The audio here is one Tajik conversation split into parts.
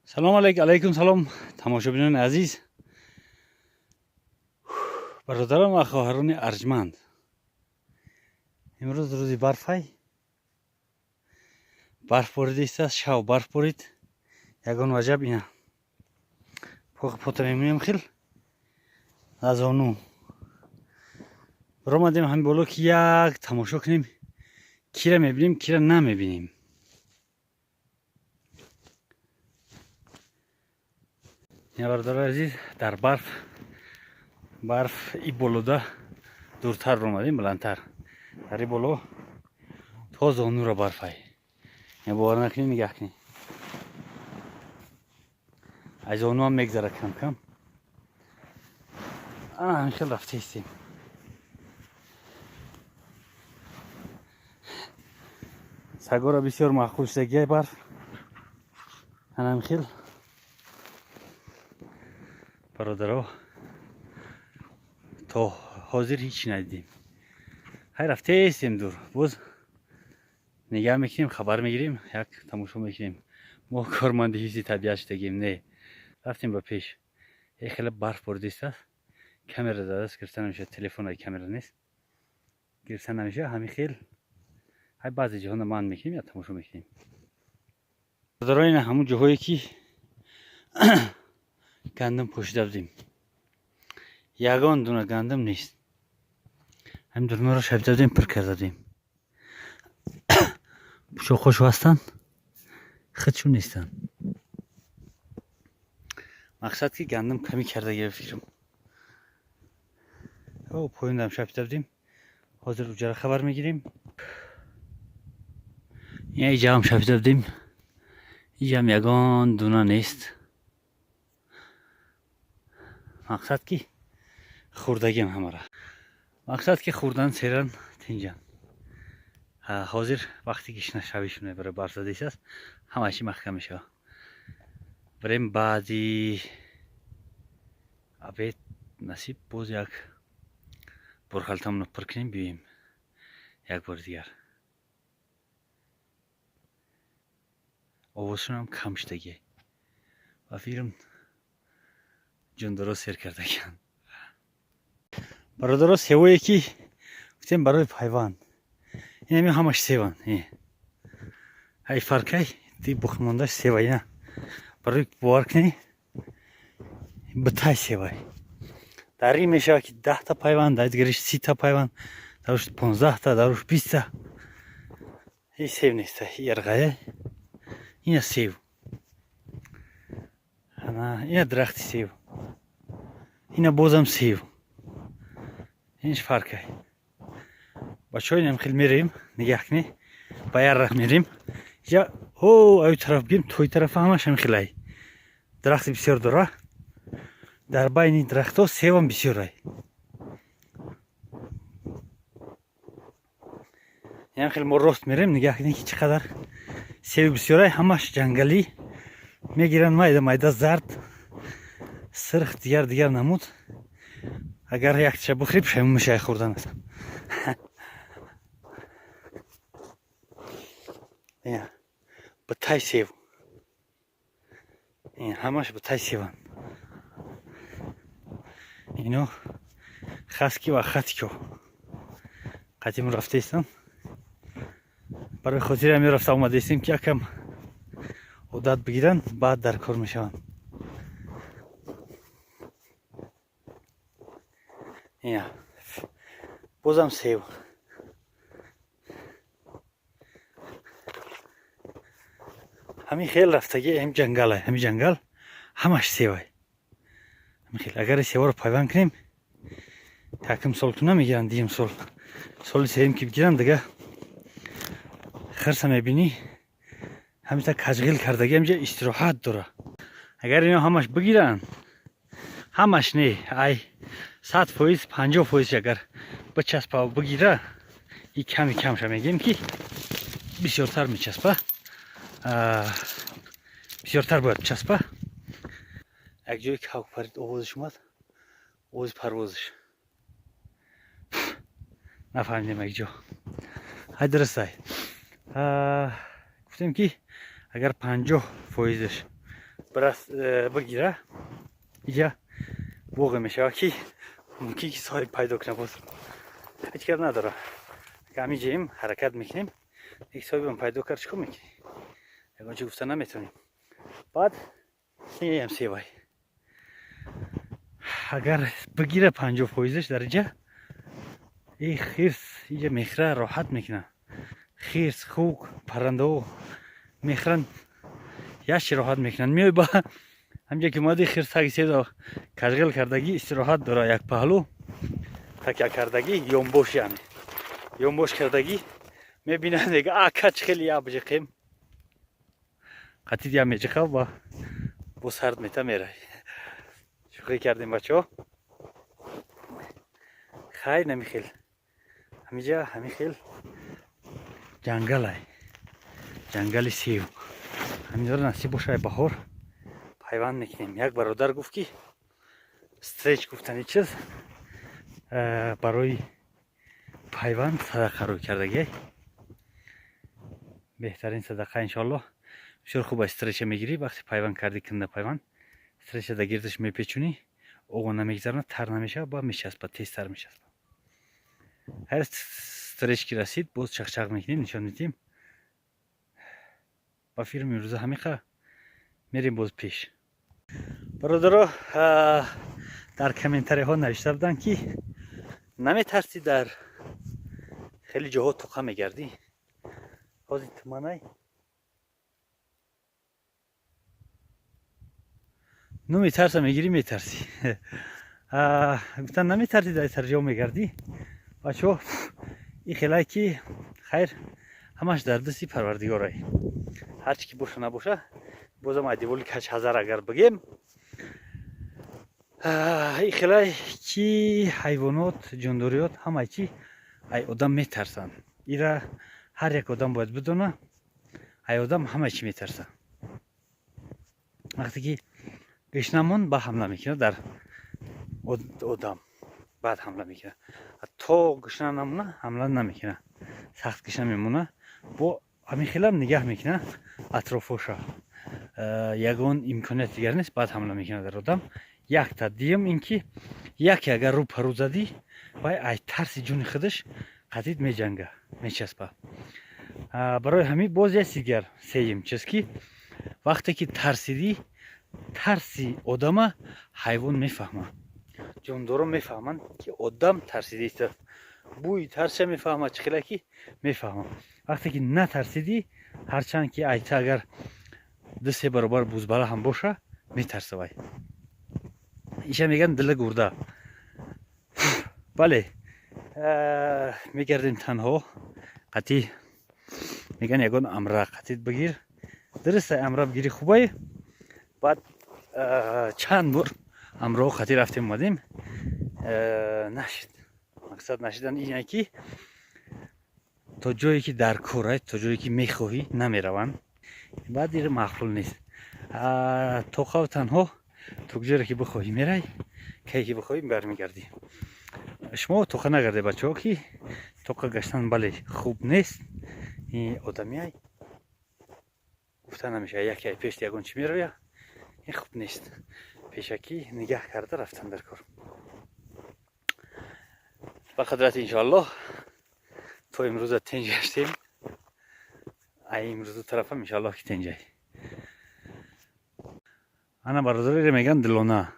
Салом алайкум, салом, тамошобинони азиз, бародарон ва хоҳарони арҷманд. Имрӯз рӯзи барфай, барф борида истааст, шав барф борид. Ягон ваҷаб ина пота мемонем, хел азону баромадем ҳамин боло, ки як тамошо кунем, кира мебинем, кира намебинем. Бародари азиз, дар барф и болода дуртар омадем, баландтар. Дар и боло то зонура барфай. Бовар накунӣ, нигаҳ кунӣ, аз зонуам мегзара кам кам. Ана хел рафта истем. Сагора бисёр маъқул шудагиай барф. Анам хел, бародаро, то ҳозир ҳеҷ надидем. Ҳай, рафтаестем дур, боз нигаҳ мекунем, хабар мегирем, як тамошо мекунем. Мо корманди ҳифзи табиат шудагем, не, рафтем ба пеш. Е, хеле барф борида истааст, камера задаст, гирифта намешавад, телефон камера нест, гирифта намешавад. Ҳамин хел, ҳай, баъзе ҷоҳона ман мекунем, я тамошо мекунем. Бародаро, ина ҳамун ҷоҳое, ки гандум пӯшида будем, ягон дуна гандум нест. Ҳамин дурнаро шабида будем, пур карда будем, пӯшоқҳошо ҳастанд, худшон нестанд. Мақсад, ки гандум камӣ карда фикрам. Поёндам шабида будем, ҳозир уҷара хабар мегирем. Иҷаам шабида будем, иҷам ягон дуна нест. Мақсад, ки хӯрдагиам ҳамара, мақсад, ки хӯрдан, серан, тинҷан. Ҳозир вақти гишнашавишуне, барои барф задисааст, ҳамааш маҳкам мешава. Барем, баъди обед, насиб, боз як борхалтамонро пур кунем, биёем як бори дигар. Овозшонам кам шудагиай ба фикрам, ҷондоро сер кардагианд. Бародаро, севое, ки гуфтем барои пайванд, инами ҳамаш севанд. Ҳай, фаркай ди боқимондаш севай, на барои бовар кунӣ, битай севай. Дар ин мешавад, ки 10-та пайванд, дар дигариш 30-та пайванд, даруш 15-та, даруш 20-та. И сев неста, ярғая. Ина сев, ина дарахти сев, ина бозам сев, инш фаркай. Бачаҳо, инам хел мерем, нигаҳ кунӣ, ба як раҳ мерем. Я о аю тараф бигем, тои тарафа ҳамаш ҳамин хелай дарахти бисёр дора. Дар байни дарахтҳо севам бисёрай. Инам хел мо рост мерем, нигаҳ кунӣ, ки чӣ қадар севи бисёрай. Ҳамаш ҷангалӣ мегиранд, майда майда, зард, сирх, дигар дигар намуд. Агар якча бихӯри, пушаймон мешавӣ хӯрданат. Битай сев, ҳамаш битай севанд. Ино хаски ва хатико қадим рафтаистам. Барои хотири ҳамин рафта омадаистем, ки якам одат бигиранд, баъд дар кор мешаванд. Бозам сев. Ҳамин хел рафтаги, ҳамин ҷангалай, ҳамин ҷангал ҳамаш севай. Ҳамин хел агар севоро пайванд кунем, якум сол ту намегиранд, дуюм сол, соли сеюм ки бигиранд, дига хирса мебинӣ, ҳамита каҷғил кардаги, ҳамҷа истироҳат дора. Агар ино ҳамаш бигиранд, ҳамаш не, ай 100%, 50% агар бичаспа, бигира, и ками камша мегӯем, ки бисёртар мечаспа, бисёртар бояд бичаспа. Як ҷое кавк парид, овозиш омад, овози парвозиш, нафаҳмидем як ҷо. Ҳай, дурустай, гуфтем, ки агар 50 фоизаш Бигира, иҷа боғе мешава, ки мумкин ки соҳиб пайдо кунад. Боз ҳеҷ гап надора, ҳамиҷаем, ҳаракат мекунем. Як соҳибам пайдо кард, чикор мекунӣ? Ягон чи гуфта наметавонем. Баъд иам севай, агар бигира, 50 фоизаш дар иҷа и хирс иҷа мехра, роҳат мекунад. Хирс, хук, паррандаҳо мехӯранд, яши роҳат мекунанд. Меои ба ҳамҷа ки омади, хирс таги седо кажғел кардагӣ, истироҳат дора, як паҳлӯ такя кардагӣ, ёнбош, яъне ёнбош кардагӣ, мебинад, мега: «Ака, чӣ хеле яб жиқем қатид». Я меҷиқав ба бо сард мета, мерай. Шӯхӣ кардем, бачаҳо. Хайр, намихел ҳамиҷа, ҳамихел ҷангалай, ҷангали сев. Ҳаминҷоро насиб бошад, баҳор пайванд мекунем. Як бародар гуфт, ки стрейч гуфтани чиз барои пайванд садақа рӯй кардагиай, беҳтарин садақа, иншоаллоҳ. Бисёр хуб аст. Стрейча мегирӣ, вақте пайванд кардӣ, канда пайванд, стрейча дар гирдаш мепечунӣ, оғо намегзарона, тар намешавад, ба мечаспад, тезтар мечаспад. Ҳар стрейч ки расид, боз чақчақ мекунем, нишон медиҳем. Ба фирми имрӯза ҳамиқа, мерем боз пеш. Бародаро, дар комментариҳо навишта буданд, ки наметарсӣ, дар хеле ҷоҳо тоқа мегардӣ. Ҳозир туманай, ну метарса, мегирӣ, метарсӣ. Гуфтан: «Наметарсӣ, дар тарҷо мегардӣ?» Бачаҳо, и хелай ки хайр, ҳамаш дар дасти Парвардигорай. Ҳарчи ки боша, набоша, бозам ай деволи кач ҳазар агар бигем, и хелай ки ҳайвонот, ҷондориёт, ҳамаи чи ай одам метарсанд. Ира ҳар як одам бояд бидона: ай одам ҳамаи чи метарса. Вақте ки гишнамон, ба ҳамла мекунад дар одам, баъд ҳамла мекунад. То гишна намона, ҳамла намекунад, сахт гишна мемона. Бо ҳамин хелам нигаҳ мекунад атрофоша, ягон имконияти дигар нест, баъд ҳамла мекунад дар одам. Якта дуюм ин ки яке агар рӯ парӯ задӣ, вай ай тарси ҷони худаш қатид меҷанга, мечаспа. Барои ҳамин боз як дигар, сеюм чиз, ки вақте ки тарсидӣ, тарси одама ҳайвон мефаҳмад, ҷондорон мефаҳманд, ки одам тарсида истааст. Бӯи тарсша мефаҳмад, чӣ хела ки мефаҳмад. Вақте ки натарсидӣ, ҳарчанд ки айта агар ду се баробар бузбала ҳам боша, метарса вай. Иша мегӯянд дила гурда. Бале, мегардем танҳо қатӣ, мегӯянд ягон амра қатид бигир. Дуруста, амра бигири хубай. Баъд чанд бор амроҳо қатӣ рафтем, омадем, нашид. Мақсад нашидан ине, ки то ҷое ки дар корай, то ҷое ки мехоҳӣ, намераванд. Баъд ира маъқул нест. Тоқав танҳо то куҷоре ки бихоҳӣ мерай, кае ки бихоҳӣ бармегардӣ. Шумо тоқа нагарде, бачаҳо, ки тоқа гаштан, бале, хуб нест. Одамиай гуфта намешавад, яке ай пешти ягон чӣ мероя, ин хуб нест. Пешакӣ нигаҳ карда рафтан дар кор. Ба қадрати, иншоаллоҳ, то имрӯза тинҷ гаштем. Ай имрӯзу тарафам, иншоаллоҳ, ки тинҷай. Ана, бародарире мегӯянд дилона.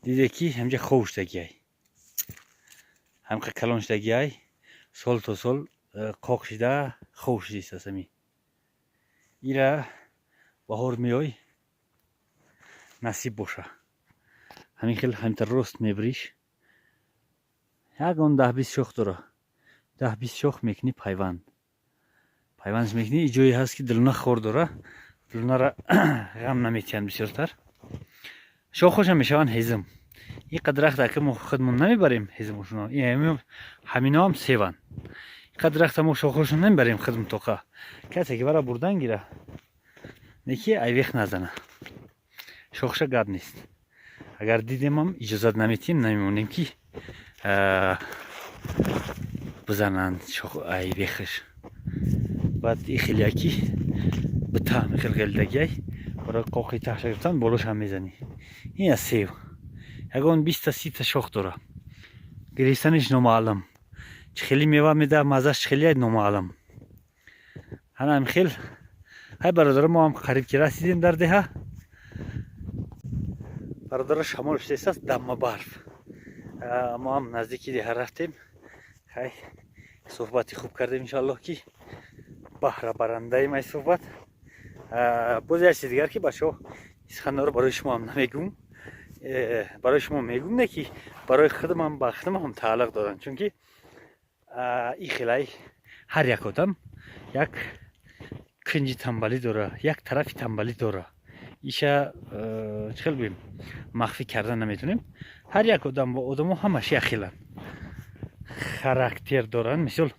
Диде ки ҳамҷа хов шудагиай, ҳамқа калон шудагиай, сол то сол қоқ шида, хов шудистаст. Ами ира баҳор меой, насиб боша, ҳамин хел ҳаминтар рост мебириш, ягон 10-20 шох дора, 10-20 шох мекунӣ, пайванд, пайвандш мекунӣ. Ҷое ҳаст, ки дилона хор дора, дилонара ғам наметиҳанд бисёртар, шохошам мешаванд ҳезм. Ин қадр дарахта ки мо худмон намебарем ҳезмошуно, ҳаминоам севанд. Ин қадр дарахта мо шохошон намебарем худм тоқа. Касе ки бара бурдан гира, неки айвех назана шохша, гап нест. Агар дидемам, иҷозат наметиҳем, намемонем, ки бизананд айвехаш. Баъд и хелияки бита хел ғелдагиай. Барои қоқи таҳша гирифтан болошам мезанӣ. Ин аз сев ягон 20-та, 30-та шох дора. Гиристаниш номаълум, чӣ хели мева медиҳад, маззаш чӣ хеле номаълум. Ҳана ҳамин хел. Ҳай, бародаро, мо ҳам қариб ки расидем дар деҳа. Бародаро, шамол шудааст, дамма барф. Мо ҳам наздики деҳа рафтем. Хай, суҳбати хуб кардем, иншоаллоҳ, ки баҳра барандаем ай суҳбат. Боз як чизи дигар, ки бачаҳо, суханҳоро барои шумо ҳам намегӯм, барои шумо мегӯм, не ки барои худамам, ба худамам тааллуқ дорам, чунки и хелай ҳар як одам як кунҷи тамбалӣ дора, як тарафи тамбалӣ дора. Иша чӣ хел гӯем, махфӣ кардан наметонем. Ҳар як одам ва одамо ҳамаш як хеланд, характер доранд. Мисол,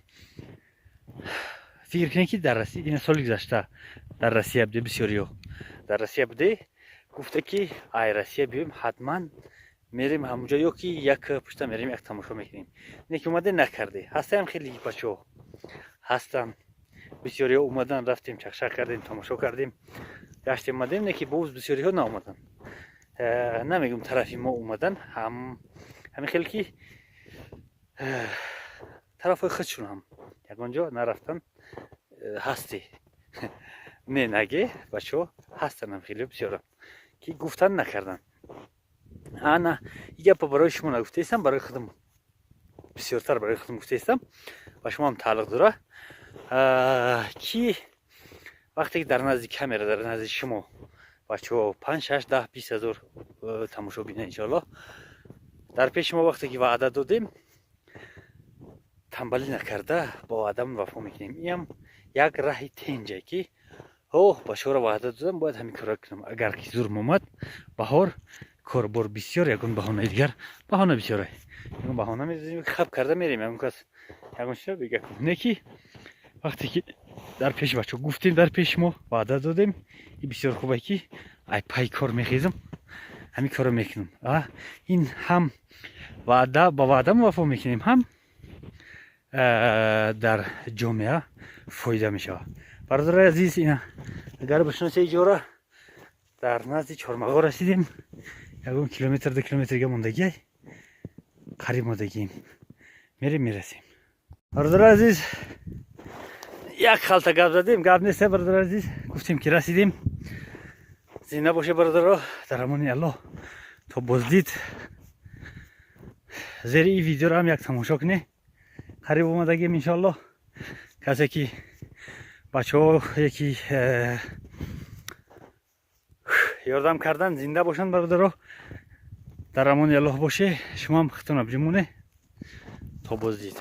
фикр кунед, ки дар Россия, ина соли гузашта дар Россия буде, бисёриҳо дар Россия буде, гуфта, ки ай Россия биёем, ҳатман мерем ҳамунҷо ё ки як пушта мерем, як тамошо мекунем. Не ки омаде накарде. Ҳастаям хеле бачаҳо ҳастанд, бисёриҳо омадан, рафтем, чақчақ кардем, тамошо кардем, гаштем, омадем. Не ки боз бисёриҳо наомаданд. Намегум тарафи мо омадан, ҳамин хел ки тарафҳои худшон ҳам ягон ҷо нарафтан. Ҳасти не наге, бачаҳо ҳастанам, хеле бисёрам, ки гуфтан накардан. Ана и гапа барои шумо нагуфтаистам, барои худам, бисёртар барои худам гуфтаистам, ба шумо ҳам тааллуқ дора, ки вақте ки дар назди камера, дар назди шумо, бачаҳо, 5, 6, 10, 20 ҳазор тамошо бина, иншоаллоҳ, дар пеши мо вақте ки ваъда додем, тамбалӣ накарда бо ваъдамон вафо мекунем. Иам як раҳи тенҷе, ки оҳ, ба шуморо ваъда додам, бояд ҳамин корро кунам. Агар ки зурм омад, баҳор, корбор бисёр, ягон баҳонаи дигар, баҳона бисёре, ягон баҳона мезанем, хаб карда мерем, ягон кас ягон чизо бега. Не ки вақте ки дар пеши бачаҳо гуфтем, дар пеши мо ваъда додем, и бисёр хубе, ки ай пай кор мехезам, ҳамин корро мекунам. Ин ҳам ваъда, ба ваъдам вафо мекунем, ҳам дар ҷомеа фоида мешавад. Бародарои азиз, ина агар бишносе, иҷора дар назди Чормағо расидем. Ягон километр, 2 километр дига мондагиай, қариб модагием, мерем, мерасем. Бародарои азиз, як халта гап задем, гап нест. Бародарои азиз, гуфтем, ки расидем. Зинда боше, бародаро, дар амони Аллоҳ, то боздид. Зери ин видеоро ҳам як тамошо кунед. Қариб омадагем, иншоаллоҳ. Касе ки бачаҳо яки ёрдам кардан, зинда бошанд. Бародаро, дар амони Аллоҳ боше, шумоам хитона биҷумоне. То боздид.